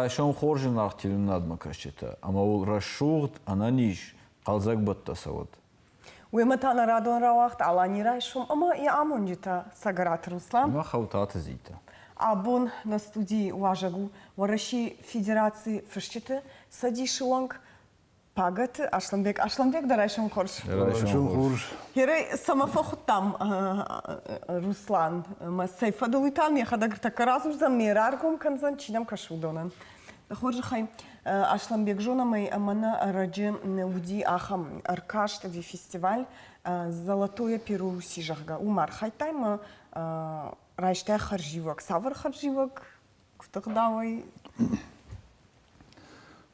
Райсом хорз зынаргъ телеуынынадмӕ кӕсджытӕ ӕмӕ уыл рӕсугъд, ӕнӕниз, хъӕлдзӕг бӕттӕ цӕуӕд. Уемӕ та нӕ радон рауагъд Алани райсом ӕмӕ йӕ амонджытӕ Цӕгӕраты Руслан ӕмӕ Хӕутаты Зитӕ. Абон нӕ студийы уазӕг у Уӕрӕсейы Федерацийы фысджыты цӕдисы уӕнг Пагӕты Аслӕнбег. Аслӕнбег дӕ райсом хорз. Райсом хорз. Херӕй цӕмӕ фӕхуыдтам Руслан? Мӕ цӕй фӕдыл уый та йӕхӕдӕг тӕккӕ радзурдзӕн, ме раргом кӕндзӕн, чи нӕм кӕсы уыдонӕн. Хорзӕхӕй, Аслӕнбег зонӕм ӕй ӕмӕ нӕ ӕрӕджы уыди ахӕм ӕркаст ӕви фестиваль «Золотое перо Руси», зӕгъгӕ. Уым архайдтай ӕмӕ райстай хӕрзиуӕг. Цавӕр хӕрзиуӕг? Куыд ӕгъдауӕй?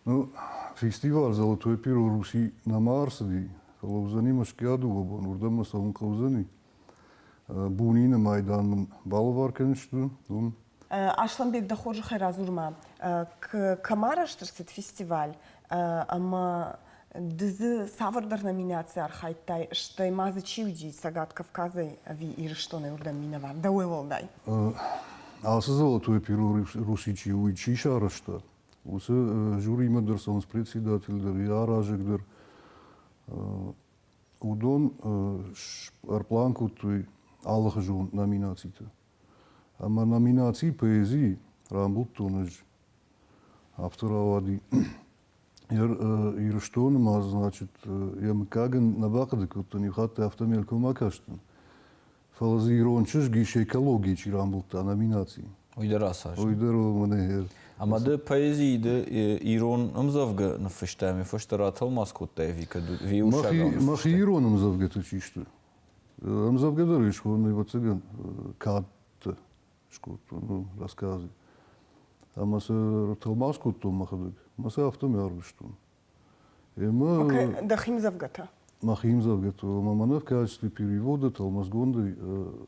Ну, фестиваль «Золотой перо Руси» нӕма ӕрцыди, фӕлӕ уыдзӕни Мӕскуыйӕ дыууӕ бон, уырдӕм мӕ цӕуын хъӕудзӕни. Бунины майдан мын балӕвар кӕндзысты уым. Аслӕнбег, дӕ хорзӕхӕй радзур-ма, кӕм арӕзт ӕрцыд фестиваль ӕмӕ ды дзы цавӕрдӕр номинацийы архайдтай, стӕй ма дзы чи уыди Цӕгат Кавказӕй ӕви Ирыстонӕй уырдӕм минӕвар, дӕуӕй уӕлдай? Ацы «Золотой перо Руси» чи уый чи сарӕзта, уыцы жюримӕ дӕр цӕуынц председатель дӕр, йӕ аразӕг дӕр. Уыдон ӕрплан кодтой алыхуызон номинациты. Ӕмӕ номинаци поэзи рамбылдтон ӕз. Афтӕ рауади. Ирыстоны ма, значит, йӕ мыггагӕн нӕ бахъуыды кодтон, иу хатт афтӕ мелком акастӕн. Фӕлӕ дзы ирон чызг ис экологийы чи рамбылдта номинаци. Уый дӕр ацы Уый дӕр мӕнӕ Ӕмӕ ды поэзийы ды ирон ӕмдзӕвгӕ ныффыстай ӕмӕ фӕстӕ ратӕлмац кодтай ӕви кӕд ӕви уырыссагау Мӕхи ирон ӕмдзӕвгӕтӕ чи сты? Ӕмдзӕвгӕ дӕр ис, ӕвӕццӕгӕн, кадтӕ скодтон, ну, рассказы. Ӕмӕ сӕ тӕлмац кодтон мӕхӕдӕг, ӕмӕ сӕ афтӕмӕй арвыстон. Ӕмӕ Дӕхи ӕмдзӕвгӕтӕ? Мӕхи ӕмдзӕвгӕтӕ. Ӕмӕ мӕнӕ в качестве перевода тӕлмацгондӕй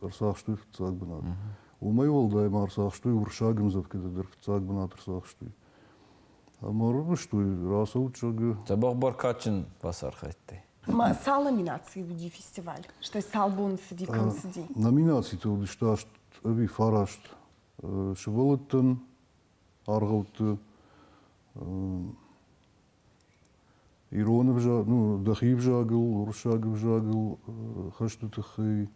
ӕрцахстой фыццаг бынат. Уымӕй уӕлдай ма ӕрцахстой уырыссаг ӕмдзӕвгӕтӕ дӕр фыццаг бынат ӕрцахстой. Ӕмӕ ӕрвыстой, рацӕут, зӕгъгӕ. Дзӕбӕх бӕркадджын бацархайдтай. Ма цал номинацийы уыди фестиваль? Стӕй цал боны цыди, кӕм цыди? Номинацитӕ уыдысты аст ӕви фараст сывӕллӕттӕн аргъӕутты ирон ӕвзаг, ну, дӕхи ӕвзагыл, уырыссаг ӕвзагыл хӕсты тыххӕй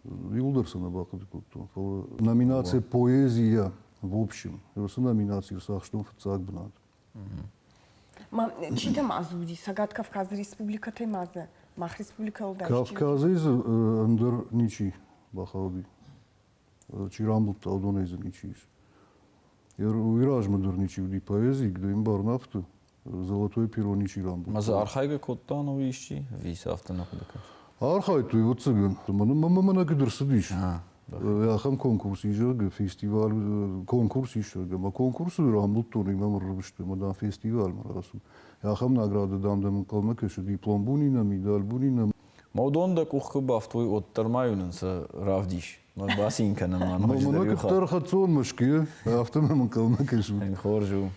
иууылдӕр сӕ нӕ бахъуыды кодтон. Фӕлӕ номинаци поэзия в общем, уыцы номинаци ӕрцахстон фыццаг бынат. Ма чи дӕм ма дзы уыди? Цӕгат Кавказы республикӕтӕй ма дзы мах республикӕйыл дӕр Кавказӕй дзы ӕндӕр ничи бахауди. Чи рамбылдта, уыдонӕй дзы ничи ис. Уый размӕ дӕр ничи уыди поэзи, где им бар нафты, золотой перо ничи рамбылдта. Ма дзы архайгӕ кодта ӕнӕуи исчи? Ӕви сӕ афтӕ нӕ хъуыды кӕныс? Архайдтой, ӕвӕццӕгӕн. Мӕнӕ мӕнӕ куыд ӕрцыдис. Ахӕм конкурс ис, зӕгъгӕ, фестиваль, конкурс ис, зӕгъгӕ. Мӕ конкурсы рамбылдтон, ӕмӕ мӕ ӕрвыстой, мӕ, дам, фестивальмӕ рацу. Ахӕм награды, дам, дӕм ӕнхъӕлмӕ кӕсы диплом Бунина, медаль Бунина. Ма уыдон дӕ къух куы бафтой, уӕддӕр ма-иу нын сӕ равдис. Мӕ бацин кӕнӕм ма ноджыдӕр Мӕнӕ куыддӕр хӕццон Мӕскуыйы, афтӕ мӕм ӕнхъӕлмӕ кӕсут. Хорз у.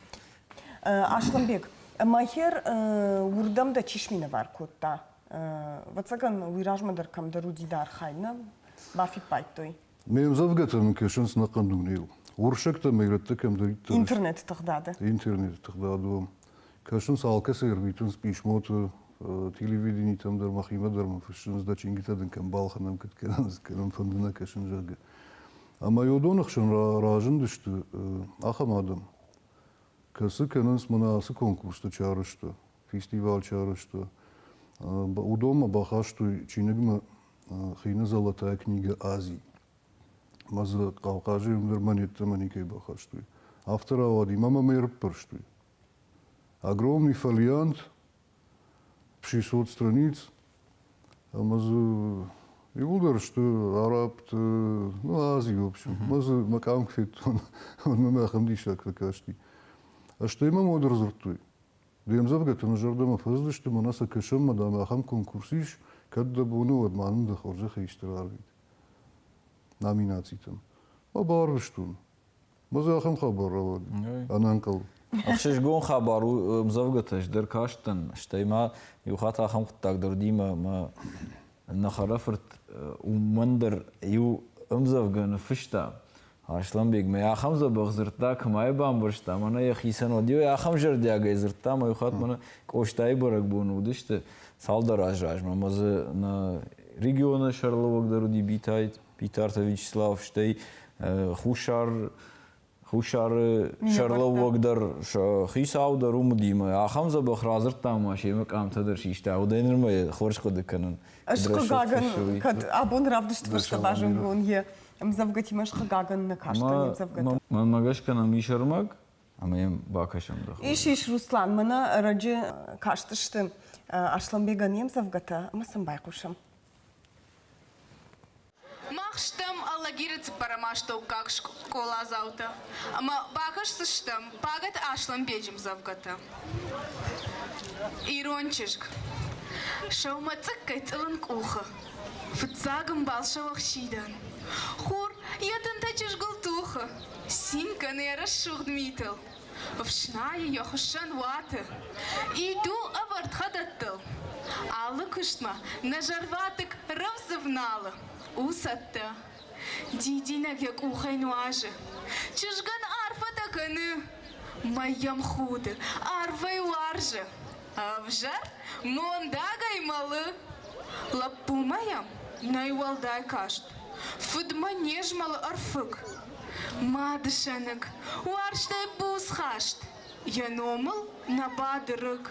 Аслӕнбег, Махер уырдӕм дӕ чи сминӕвар кодта? Ӕвӕццӕгӕн, уый размӕ дӕр кӕмдӕр уыди дӕ архайд, нӕ? Бафиппайдтой. Ме мдзӕвгӕтӕ мын кӕсынц ӕнӕхъӕн дунейыл. Уырыссӕгтӕ ӕмӕ ирӕттӕ кӕмдӕриддӕр Интернеты тыгъдады. Интернеты тыгъдады уым. Кӕсынц алкӕцӕй ӕрвитынц писмоты, телевиденитӕм дӕр, мӕхимӕ дӕр мын фыссынц, дӕ чингуытӕ дын кӕм балхӕнӕм, куыд кӕнӕм, кӕнӕм фӕнды нӕ кӕсын, зӕгъгӕ. Ӕмӕ уыдоны хсӕн разындысты ахӕм адӕм, кӕцы кӕнынц мӕнӕ ацы конкурсты чи арӕзта, фестиваль чи арӕзта. Уыдонмӕ бахастой чиныгмӕ Хины золотая книга Азии. Мӕ дзы Къаукъазы дӕр монеттӕмӕ никӕй бахастой. Афтӕ рауади, мӕ мӕм ӕрыппӕрстой. Огромный фолиант, 600 страниц, ӕмӕ дзы иууылдӕр сты арабты, ну, Азийы, в общем. Мӕ дзы мӕ къам куы федтон, уӕд мӕм ахӕм диссаг фӕкасти. Стӕй мӕм уӕд ӕрдзырдтой. Де мдзӕвгӕтӕ мӕ зӕрдӕмӕ фӕзындысты, мӕнӕ сӕ кӕсӕм, дам, ахӕм конкурс ис, кӕд дӕ бон у, уӕд ма нын дӕ хорзӕхӕй исты рарвит номинацитӕм. Ма барвыстон. Мӕ дзы ахӕм хабар рауад, ӕнӕнхъӕл. Ӕхсызгон хабар у, ӕмдзӕвгӕтӕ ӕз дӕр кастӕн, стӕй ма иу хатт ахӕм хъуыддаг дӕр уыди, мӕ нӕ хӕрӕфырт уымӕн дӕр иу ӕмдзӕвгӕ ныффыста. Аслӕнбег мӕ ахӕм дзӕбӕх дзырдта, кӕмӕй бамбӕрста, мӕнӕ йӕхицӕн уӕд иу ахӕм зӕрдиагӕй дзырдта, ӕмӕ иу хатт мӕнӕ Къостайы бӕрӕгбон уыдысты цалдӕр азы размӕ, ӕмӕ дзы нӕ регионы сӕргълӕууӕг дӕр уыди Битарты Вячеслав, стӕй Хуссар Хуссары сӕргълӕууӕг дӕр, хицау дӕр уым уыди ӕмӕ ахӕм дзӕбӕх радзырдта ӕмӕ семӕ къамтӕ дӕр систа. Уыдӕй нырмӕ хорз хъуыды кӕнын. Ӕз хъыгагӕн, кӕд абон равдысты фӕстӕ базонгон йе ӕмдзӕвгӕтимӕ, ӕз хъыгагӕн нӕ кастӕн йе мдзӕвгӕтӕ. Мӕнмӕ гӕсгӕ нӕм ис ӕрмӕг, ӕмӕ йӕм бакӕсӕм дӕ Ис, ис, Руслан, мӕнӕ ӕрӕджы кастысты Аслӕнбегӕн йе мдзӕвгӕтӕ ӕмӕ сӕм байхъусӕм. Мах стӕм Алагиры цыппӕрӕм астӕуккаг скъоладзаутӕ ӕмӕ бакӕсдзыстӕм Пагӕты Аслӕнбеджы мдзӕвгӕтӕ. Ирон чызг. Сӕумӕцъыккӕй цъылын къухы. Фыццаг ӕмбал сӕуӕхсидӕн. Хур йӕ тынтӕ чызгыл тухы. Цин кӕны йӕ рӕсугъд митыл. Ӕфснайы йӕ хуыссӕн уаты. Иду ӕвӕрд хӕдӕттыл. Алы куыстмӕ нӕ зӕрватыкк рӕвдз ӕвналы. У цӕттӕ. Дидинӕг йӕ къухӕй нуазы. Чызгӕн арфӕтӕ кӕны. Мӕй йӕм худы, арвӕй уарзы. Ӕвзӕр мондагӕй мӕлы. Лӕппумӕ йӕм нӕй уӕлдай каст. Фыдмӕ не змӕлы ӕрфыг. Мады сӕныг, уарзтӕй буц хаст, йӕ номыл нӕ бады рыг.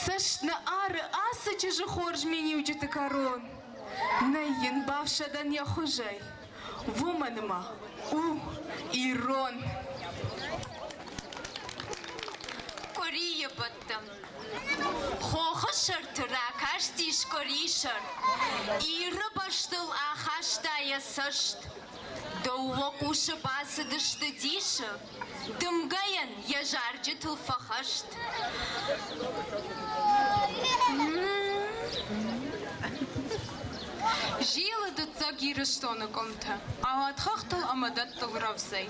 Цӕст нӕ ары ацы чызджы хорз миниуджыты кӕрон. Нӕй йын бафсӕдӕн йӕ хуызӕй, уымӕн ӕмӕ у ирон. Къуырийы бӕтты Хохы сӕрты ракастис къуырисӕр, Иры бӕстыл ахаста йӕ цӕст. Дыууӕ хъусы бацыдысты дисы, Дымгӕйӕн йӕ зарджытыл фӕхӕст. Зилы дыццӕг Ирыстоны къуымты, ауад хӕхтыл ӕмӕ дӕттыл рӕвдзӕй.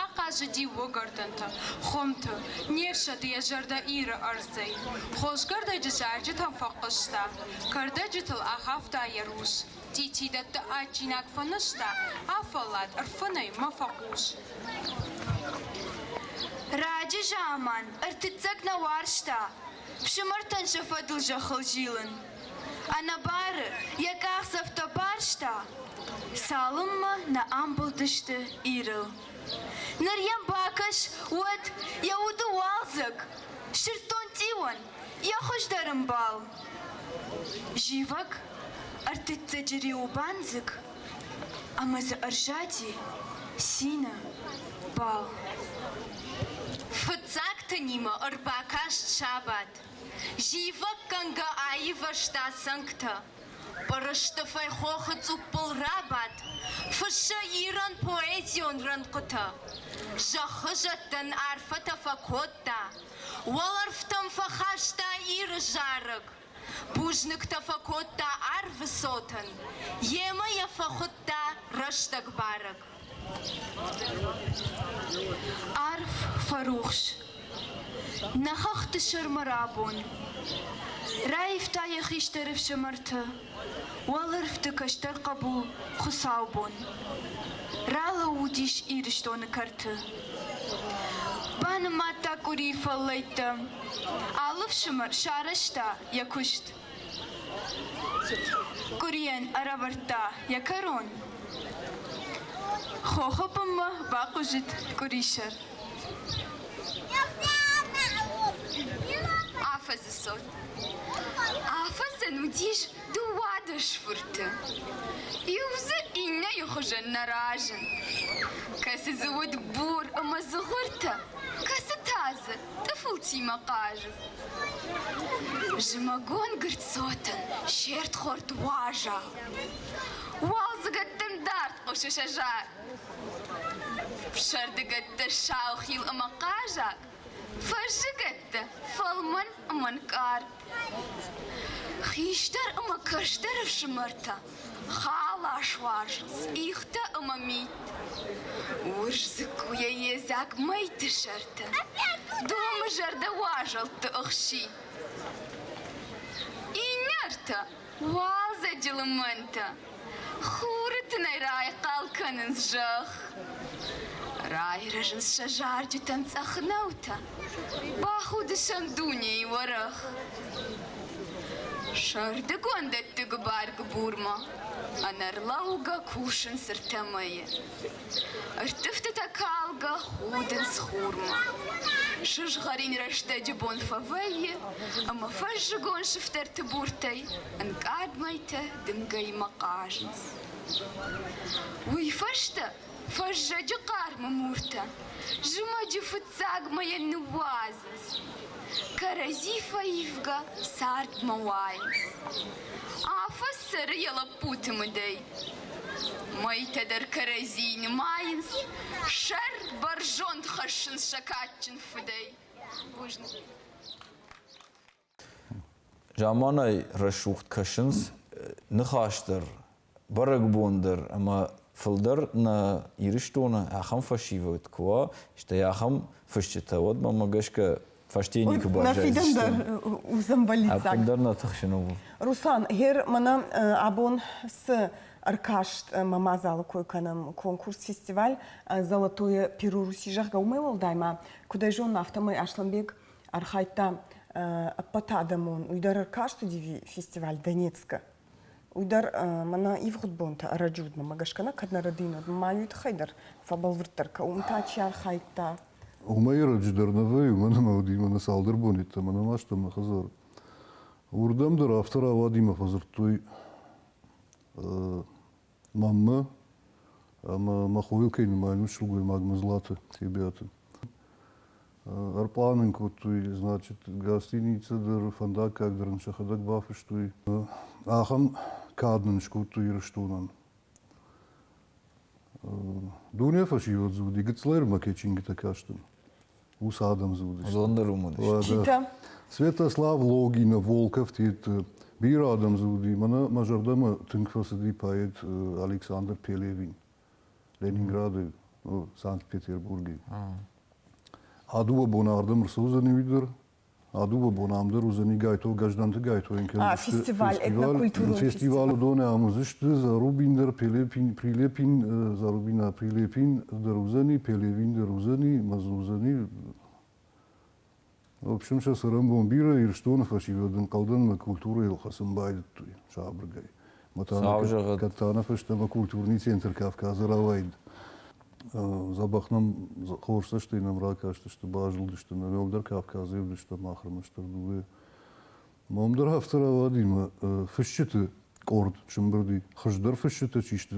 Ахъазыди уыгӕрдӕнты, хуымты, не фсӕды йӕ зӕрдӕ Иры ӕрдзӕй. Хосгӕрдӕджы зарджытӕм фӕхъуыста, кӕрдӕджытыл ахафта йӕ рус. Цъитидӕтты адджинаг фӕнызта, афӕллад, ӕрфынӕй мӕ фӕхъус. Раджы заман ӕртыццӕг нӕ уарзта фсымӕртӕн сӕ фӕдыл зӕххыл зилын. Ӕнӕбары йӕ къахдзӕфтӕ барста, цалынмӕ нӕ амбылдысты Ирыл. Ныр йӕм бакӕс, уӕд йӕ уды уалдзӕг, сырддон цъиуӕн йӕ хуыздӕр ӕмбал. Зивӕг ӕртыццӕджы риуы бандзыг ӕмӕ дзы ӕрзади цины бал. Фыццаг тынимӕ ӕрбакаст сабат. Зивӕггӕнгӕ аивӕзта цӕнгтӕ. Пъырыстыфӕй хохы цъуппыл рабадт, фыссы Ирон поэзион рӕнхъытӕ. Зӕххы зӕдтӕн арфӕтӕ фӕкодта, уӕлӕрвтӕм фӕхаста Иры зарӕг. Бузныгтӕ фӕкодта арвы цотӕн, йемӕ йӕ фӕхуыдта рӕстӕг барӕг. Арф фӕрухс. Нӕ хӕхты сӕрмӕ рабон. Раивта йӕ хистӕр ӕфсымӕрты, уӕлӕрвты кӕстӕр хъӕбул Хуыцаубон. Ралӕууыдис Ирыстоны кӕрты. Банымадта къуырийы фӕллӕйттӕ. Алы фсымӕр сарӕзта йӕ куыст. Къуырийӕн ӕрӕвӕрдта йӕ кӕрон. Хохы бынмӕ бахъуызыд къуырисӕр. Афӕдзы цот. Афӕдзӕн уыдис 12 фырты. Иу дзы иннӕйы хуызӕн нӕ разынд. Кӕцы дзы уыд бур ӕмӕ дзыгъуыртӕ, кӕцы та дзы тъыфылтимӕ хъазы. Зымӕгон гырцотӕн се рдхорд уазал. Уалдзыгӕттӕн дард хъуысы сӕ зар. Сӕрдыгӕттӕ саухил ӕмӕ хъазаг, фӕззыгӕттӕ фӕлмӕн ӕмӕ нкъард. Хистӕр ӕмӕ кӕстӕр ӕфсымӕртӕ халас уарзынц ихтӕ ӕмӕ мит. Урс дзыккуйӕ йедзаг мӕйты сӕртӕ домы зӕрдӕ уазӕлтты ӕхситт. Иннӕ уалдзӕджы лымӕнтӕ хуры тынӕй райхъал кӕнынц зӕхх. Райрӕзынц сӕ зарджытӕн цъӕх нӕутӕ, бахуды сӕм дунейы уӕрӕх. Сӕрдыгон дӕтты гуыбар-гуыбурмӕ ӕнӕрлӕугӕ кусынц ӕртӕ мӕйы. Ӕрттывтытӕ калгӕ худынц хурмӕ. Сызгъӕрин рӕстӕджы бон фӕвӕййы ӕмӕ фӕззыгон сыфтӕрты буртӕй ӕнкъард мӕйтӕ дымгӕимӕ хъазынц. Уый фӕстӕ фӕззӕджы хъармы муртӕ зымӕджы фыццаг мӕйӕн ныууадзынц, кӕрӕдзи фӕивгӕ цардмӕ уайынц. Афӕдз цӕры йӕ лӕппуты мыдӕй. Мӕйтӕ дӕр кӕрӕдзи нымайынц, сӕр бӕрзонд хӕссынц сӕ кадджын фыдӕй. Бузныг. Заманай рӕсугъд кӕсынц ныхас дӕр, бӕрӕгбон дӕр ӕмӕ фылдӕр нӕ Ирыстоны ахӕм фӕсивӕд куы уа, стӕй ахӕм фысджытӕ, уӕд мӕнмӕ гӕсгӕ фӕсте никуы Нӕ фидӕн дӕр баззайдзысты. уыдзӕн бӕллиццаг. Ӕппындӕр нӕ тыхсын ууыл. Руслан, гъер мӕнӕ абон цы ӕркаст ӕмӕ мадзалы кой кӕнӕм, конкурс, фестиваль «Золотое перо Руси», зӕгъгӕ, уымӕй уӕлдай ма, куыд ӕй зонын, афтӕмӕй Аслӕнбег архайдта ӕппӕтадӕмон, уый дӕр ӕркаст уыди фестиваль Донецкы. Уый дӕр мӕнӕ ивгъуыд бонтӕ ӕрӕджы уыд, мӕ гӕсгӕ нӕ кӕд нӕ рӕдийын уыд, ма уый тыххӕй дӕр фӕбӕлвырддӕр кӕ, уым та чи архайдта? Уымӕй ӕрӕджы дӕр нӕ вӕййы, уымӕн ӕмӕ уыди мӕнӕ цалдӕр боны йеддӕмӕ нӕма стӕм нӕ хӕдзары. Уырдӕм дӕр афтӕ рауади мӕ фӕдзырдтой маммӕ ӕмӕ мӕ хойыл кӕй нымайын, уыцы сылгоймаг Мызлаты Тебиаты. Ӕрпълан ын кодтой, значит, гостиницӕ дӕр, фӕндаггаг дӕр ын сӕхӕдӕг бафыстой. Ахӕм кад нын скодтой Ирыстонӕн. Дуне фӕсивӕд дзы уыди, гыццыл ӕрмӕ кӕй чингуытӕ кастӕн, уыцы адӕм дзы уыдысты. Уыдон дӕр уым уыдысты. Читӕ? Святослав Логинов, Волков тет, бирӕ адӕм дзы уыди. Мӕнӕ мӕ зӕрдӕмӕ тынг фӕцыди поэт Александр Пелевин. Ленинграды, Санкт-Петербурги. А дыууӕ боны ардӕм ӕрцӕудзӕни уый дӕр. А дыууӕ боны ам дӕр уыдзӕни Гайто, Гӕздӕнты Гайтойӕн кӕндзысты фестиваль, этнокультурон фестиваль. Уыдоны ам уыдзысты Зарубин дӕр, Пелепин, Прилепин, Зарубина Прилепин дӕр уыдзӕни, Пелевин дӕр уыдзӕни, мӕ дзы уыдзӕни. В общем, сӕ цӕрӕнбон бирӕ Ирыстоны фӕсивӕд ӕнхъӕлдӕн мӕ культурӕйыл хӕцын байдыдтой сабыргай. Кӕд та нӕ фӕстӕмӕ культурный центр Кавказы рауайд. Дзӕбӕх нӕм хорз цӕстӕй нӕм ракастысты, базылдысты нӕ уӕлдӕр Кавказы уыдыстӕм мах ӕрмӕстдӕр дыууӕ. Мӕм дӕр афтӕ рауади мӕ фысджыты къорд сымбырди. Хуыздӕр фысджытӕ чи сты,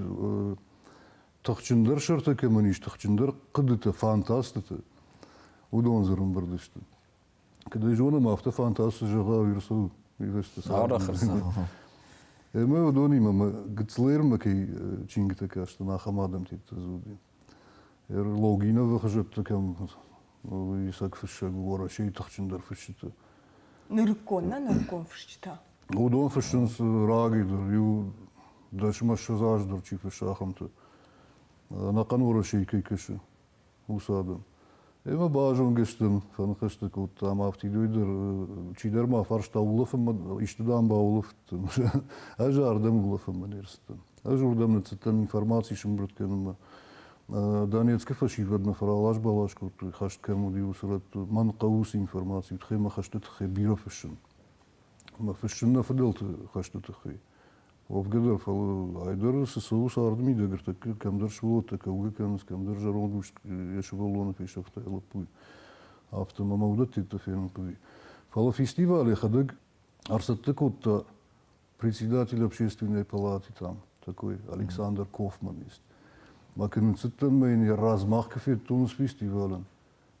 тыхджындӕр сӕртӕ кӕмӕн ис, тыхджындӕр хъуыдытӕ, фантастыты, уыдон дзы рымбырд сты. Куыд ӕй зонӕм, афтӕ фантасты зӕгъа ӕрцӕуы уыйбӕсты Арӕх ӕрцӕуы. Ӕмӕ уыдонимӕ мӕ гыццылӕй кӕй чингуытӕ кастӕн, ахӕм адӕмтӕ дзы уыди. Логиновы хуызӕтты кӕм исӕг фыссӕг Уӕрӕсейы тыхджындӕр фысджыты. Нырыккон, нӕ нырыккон фысджытӕ? Уыдон фыссынц рагӕй дӕр, иу дӕсмӕ ссӕдз аз дӕр чи фыссы, ахӕмты. Ӕнӕхъӕн Уӕрӕсейы кӕй кӕсы, уыцы адӕм. Ӕмӕ базонгӕ стӕм, фӕныхӕстӕ кодтам, афтидой дӕр чидӕр ма фарста улӕфынмӕ, исты дам баулӕфыдтӕн. Ӕз ардӕм улӕфынмӕ не рцыдтӕн. Ӕз уырдӕм ныццыдтӕн информаци сымбырд кӕнынмӕ. Донецкы фӕсивӕдмӕ фӕралас-балас кодтой, хӕст кӕм уыди, уыцы рӕтты. Мӕн хъӕуы уыцы информаци, тыххӕй мӕ хӕсты тыххӕй бирӕ фыссын. Мӕ фыссын нӕ фыдӕлты хӕсты тыххӕй. Уӕвгӕ дӕр, фӕлӕ айдӕр цы цӕуы царды мидӕг ӕртӕккӕ кӕмдӕр сывӕллӕттӕ кӕугӕ кӕнынц, кӕмдӕр зӕронд ус йӕ сывӕллоны фесӕфта йӕ лӕппуйы. Афтӕ мӕ уыдӕттӕ фенын хъуыди. Фӕлӕ фестиваль йӕхӕдӕг ӕрцӕттӕ кодта председатель общественной палаты там, такой Александр Кофман есть. Ма куы ныццыдтӕн мӕ йын йӕ размах куы федтон с фестивалӕн,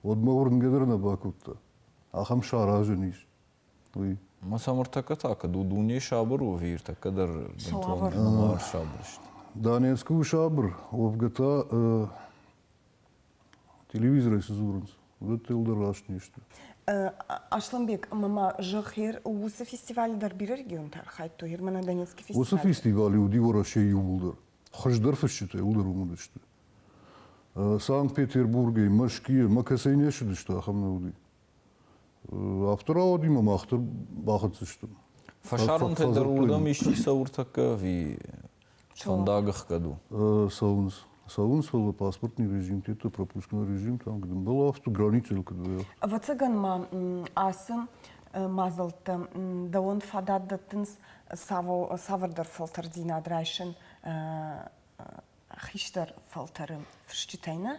уӕд мӕ уырнгӕ дӕр нӕ бакодта. Ахӕм саразӕн ис. Уый. Ма сӕм ӕртӕккӕ та кӕд у дуне сабыр у ӕви ӕртӕккӕ дӕр бынтон нӕма ӕрсабыр сты? Донецкы у сабыр, уӕвгӕ та телевизорӕй цы дзурынц, уыдӕттыл дӕр раст не сты. Асланбег, ӕмӕ ма зӕгъ, уыцы фестивалы дӕр бирӕ регионтӕ архайдтой, Ермана Донецкий фестиваль. Уыцы фестивалы уыди Уӕрӕсейы иууылдӕр. Хуыздӕр фысджытӕ иууылдӕр уым уыдысты. Санкт-Петербургӕй, Мӕскуыйӕ, мӕ кӕцӕй не ссыдысты, ахӕм нӕ уыди. Афтӕ рауадимӕ мах дӕр бахӕццӕ Фӕсарӕнтӕй дӕр уырдӕм исчи цӕуы ӕртӕккӕ ӕви фӕндаг ӕхгӕд у? Цӕуынц. Цӕуынц, фӕлӕ паспортный режим, это пропускной режим, там куыд ӕмбӕлы, афтӕ границӕйыл куыд уа. Ӕвӕццӕгӕн ма ацы мадзӕлттӕ дӕуӕн фадат дӕттынц цавӕрдӕр фӕлтӕрддзинад райсын хистӕр фӕлтӕры фысджытӕй, нӕ?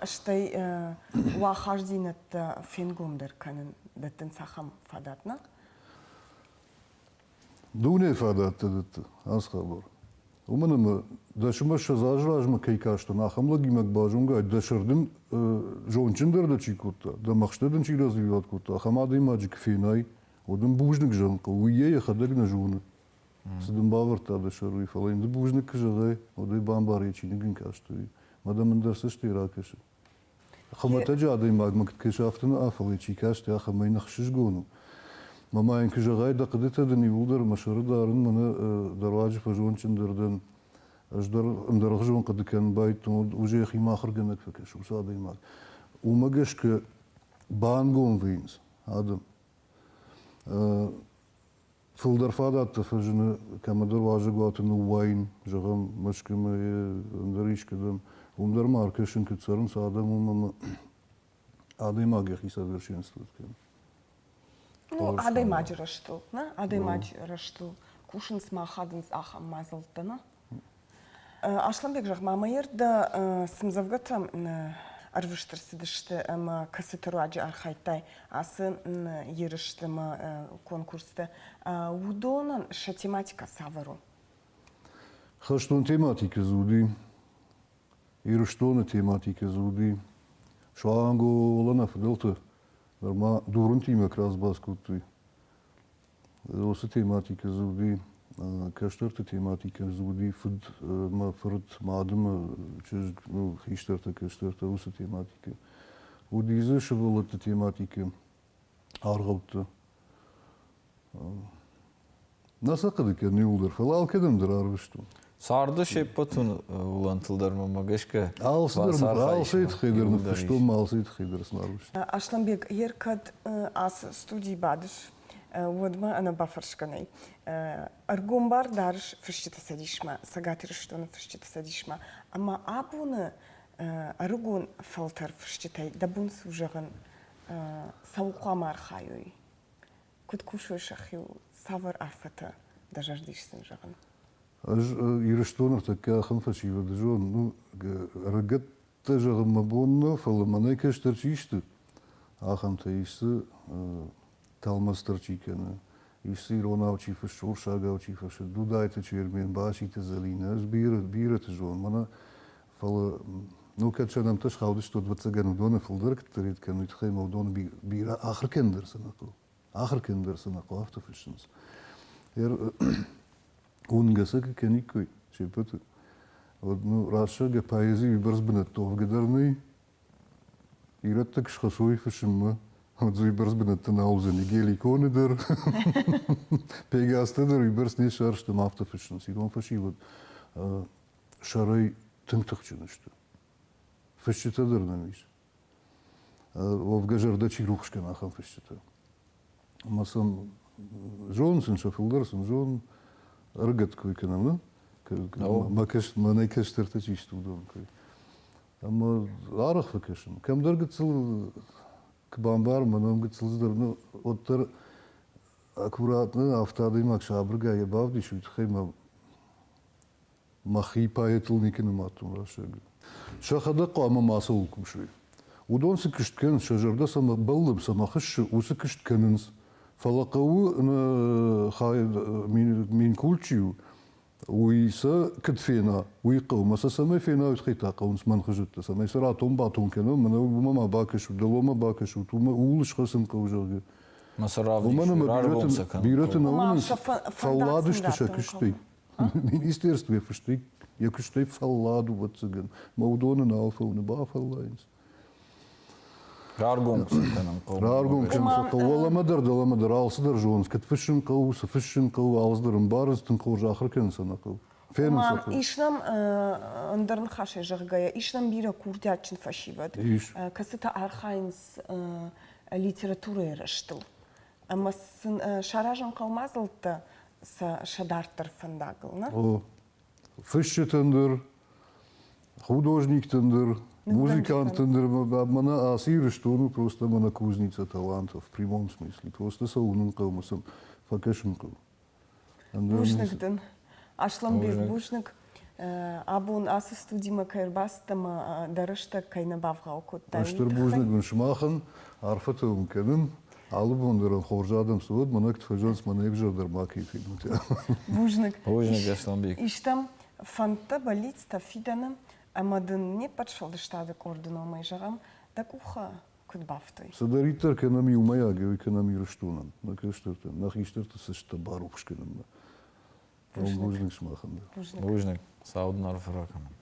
Стӕй уӕ ахастдзинӕдтӕ фенгомдӕр кӕнын дӕттынц ахӕм фадат, нӕ? Дунейы фадӕттӕ дӕтты ацы хабар. Уымӕн ӕмӕ дӕсмӕ 20 азы размӕ кӕй кастӕн, ахӕм лӕгимӕ базонгӕ, дӕ сӕр дын зондджындӕр дӕ чи кодта, дӕ мӕхстӕ дын чи развиват кодта, ахӕм адӕймаджы куы фенай, уӕд ын бузныг зӕгъын хъӕуы, уый йӕ йӕхӕдӕг нӕ зоны. Цы дын бавӕрдта дӕ сӕр, уый, фӕлӕ йын ды бузныг куы зӕгъай, уӕд ӕй бамбар, йӕ чиныг ын каст, уый. Мӕ дӕм ӕндӕр цӕстӕй ракӕсы. Хуымӕтӕджы адӕймагмӕ куыд кӕсы, афтӕ нӕ, фӕлӕ чи касти, ахӕмӕй йын ӕхсызгон у. Мӕ ма йын куы зӕгъай, дӕ хъуыдытӕ дын иууылдӕр мӕ сӕры дарын, мӕнӕ дӕ руаджы фӕзондджындӕр дӕн, ӕз дӕр ӕндӕргъуызон хъуыды кӕнын байдыдтон, уӕд уже йӕхимӕ ахуыргӕнӕг фӕкӕсы уыцы адӕймаг. Уымӕ гӕсгӕ бангом вӕййынц адӕм. Фылдӕр фадӕттӕ фӕзыны кӕмӕдӕр уазӕгуаты ныууайын, зӕгъӕм, Мӕскуымӕ ӕндӕр искӕдӕм. Уым дӕр ма ӕркӕсын, куыд цӕрынц адӕм, уым ӕмӕ адӕймаг йӕхи совершенствовать кӕны. Ну, адӕймаджы рӕзтыл, нӕ? Адӕймаджы рӕзтыл кусынц ма ахадынц ахӕм мадзӕлттӕ, нӕ? Аслӕнбег, зӕгъ-ма, мӕ дӕ цы мдзӕвгӕтӕ ӕрвыст ӕрцыдысты ӕмӕ кӕцыты руаджы архайдтай ацы ерысты ӕмӕ конкурсты, уыдонӕн сӕ тематикӕ цавӕр у? Хӕстон тематикӕ дзы уыди, Ирыстоны тематикӕ дзы уыди. Суанг нӕ фыдӕлты нырма дурынтимӕ кразбас кодтой. Уыцы тематикӕ дзы уыди, кӕстӕрты тематикӕ дзы уыди, фыд мӕ фырт, мады мӕ чызг, ну, хистӕртӕ, кӕстӕртӕ, уыцы тематикӕ. Уыди дзы сывӕллӕтты тематикӕ, аргъӕуттӕ. Нӕ сӕ хъуыды кӕнын иууылдӕр, фӕлӕ алкӕдӕм дӕр арвыстон. Царды се ппӕт уылӕнтыл дӕр мӕмӕ гӕсгӕ Алцыдӕр, алцӕй тыххӕй дӕр ныффыстон, ма алцӕй тыххӕй дӕр сын арвыстон. Аслӕнбег, ер кӕд ацы студийы бадыс, уӕдмӕ ӕнӕбафӕрсгӕ нӕй. Ӕргом бар дарыс Фысджыты цӕдисмӕ, Цӕгат Ирыстоны Фысджыты цӕдисмӕ, ӕмӕ абоны ӕрыгон фӕлтӕр фысджытӕй дӕ бон цы у зӕгъын, цӕуыл хъуамӕ архайой? Куыд кусой сӕхиуыл? Цавӕр арфӕтӕ дӕ зӕрды ис сын зӕгъын? Ӕз Ирыстоны ӕртӕккӕ ахӕм фӕсивӕды зонын, ну, ӕрыгӕттӕ зӕгъын мӕ бон нӕ, фӕлӕ мӕнӕй кӕстӕр чи сты, ахӕмтӕ ис дзы, тӕлмац дӕр чи кӕны, ис дзы иронау чи фыссы, урсагау чи фыссы, Дудайты Чермен, Баситы Зӕлинӕ, ӕз бирӕ, бирӕты зонын, мӕнӕ, фӕлӕ ну, кӕд сӕ нӕмттӕ схаудысты, уӕд ӕвӕццӕгӕн уыдоны фылдӕр куыддӕрид кӕны, уый тыххӕй мӕ уыдоны бирӕ ахуыр кӕнын дӕр цы нӕ хъӕуы. Ахуыр кӕнын дӕр цы нӕ хъӕуы, афтӕ фыссынц. Уынгӕ сӕ куы кӕниккой се ппӕты, уӕд ну, раст зӕгъгӕ, поэзийы уыйбӕрц бынӕттӕ уӕвгӕ дӕр нӕй. Ирӕттӕ куы схӕцой фысыммӕ, уӕд дзы уыйбӕрц бынӕттӕ нал уыдзӕни Геликоны дӕр, Пегастӕ дӕр уыйбӕрц не ссарсты ӕмӕ афтӕ фыссынц. Ирон фӕсивӕд сӕрӕй тынг тыхджын сты. Фысджытӕ дӕр нӕм ис. Уӕвгӕ зӕрдӕ чи рухс кӕны, ахӕм фысджытӕ. Ӕмӕ сын зонын сын сӕ фылдӕр сын зонын, ӕрыгӕтты кой кӕнӕм, нӕ? Мӕнӕй кӕстӕртӕ чи сты, уыдон кой. Ӕмӕ арӕх фӕкӕсын. Кӕмдӕр гыццыл куы бамбарын, мӕнӕн гыццыл цыдӕр, ну, уӕддӕр аккуратно афтӕ адӕймаг сабыргай йӕ бавдисы, уый тыххӕй мӕ мӕхи поэтыл никуы нымадтон расыг. Сӕхӕдӕг хъуамӕ мацӕуыл кусой. Уыдон цы куыст кӕнынц, сӕ зӕрдӕ цӕмӕ бӕллы, цӕмӕ хӕссы, уыцы куыст кӕнынц. Фӕлӕ хъӕуы минкульт чи у, уый сӕ куыд фена, уый хъӕуы. Мӕ сӕ цӕмӕй фена, уый тыххӕй та хъӕуынц мӕн хуызӕттӕ, цӕмӕй сӕ ратон-батон кӕнон, мӕнӕ уымӕ ма бакӕсут, дӕлӕмӕ бакӕсут, уымӕ ууыл схӕцын хъӕуы, зӕгъгӕ. Мӕ сӕ равдисут, раргом сӕ кӕнын. Бирӕты нӕ уынынц, фӕллад сты сӕ куыстӕй. Министерствойы фыстӕй йӕ куыстӕй фӕллад у, ӕвӕццӕгӕн. Мӕ уыдоны нал фӕуыны, бафӕллайынц. Раргом сын кӕнын хъӕуы. Раргом кӕнын сӕ хъӕуы. Уӕлӕмӕ дӕр, дӕлӕмӕ дӕр алцыдӕр зонынц. Куыд фыссын хъӕуы, цы фыссын хъӕуы, алцыдӕр ӕмбарынц, тынг хорз ахуыр кӕнын сӕ нӕ хъӕуы. Фенын сӕ хъӕуы. Ис нӕм, ӕндӕр ныхасӕй зӕгъгӕйӕ, ис нӕм бирӕ курдиатджын фӕсивӕд, кӕцытӕ архайынц литературӕйы рӕзтыл. Ӕмӕ сын саразын хъӕуы мадзӕлттӕ сӕ дарддӕр фӕндагыл, нӕ? О. Фысджытӕн дӕр, художниктӕн дӕр, музыканттӕн дӕр. Мӕнӕ ацы Ирыстон у просто мӕнӕ кузница талантов в прямом смысле. Просто сӕ уынын хъӕуы ӕмӕ сӕм фӕкӕсын хъӕуы. Бузныг дын. Асланбег, бузныг. Абон ацы студимӕ кӕй ӕрбацыдтӕ ӕмӕ дӕ рӕстӕг кӕй нӕ бавгъау кодтай. Стыр бузныг уын сымахӕн, арфӕтӕ уын кӕнын. Алы бон дӕр хорз адӕм цы уӕд, мӕнӕ фӕзӕнц мӕнӕ ӕвзӕрдӕр ма кӕй фенут. Бузныг. Бузныг, Асланбег. Истӕм фӕндтӕ, бӕллицтӕ фидӕны ӕмӕ дын не ппӕт сфӕлдыстады къорды номӕй зӕгъӕм, дӕ къухы куыд бафтой? Цыдӕриддӕр кӕнӕм иумӕйагӕй, уый кӕнӕм Ирыстонӕн, нӕ кӕстӕртӕн, нӕ хистӕрты цӕстытӕ барухс кӕнынмӕ. Бузныг сымахӕн дӕр. Бузныг. Цауд дын арфӕ ракӕнӕм.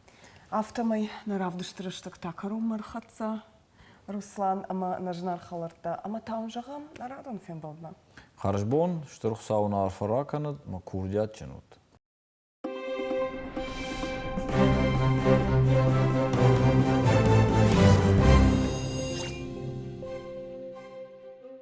Афтӕмӕй нӕ равдысты рӕстӕг та кӕронмӕ ӕрхӕццӕ. Руслан ӕмӕ нӕ зынаргъ хӕлӕрттӕ, ӕмӕ та уын зӕгъӕм нӕ радон фембӕлдмӕ. Хӕрзбон, Стыр Хуыцау уын арфӕ ракӕнӕд ӕмӕ курдиатджын ут.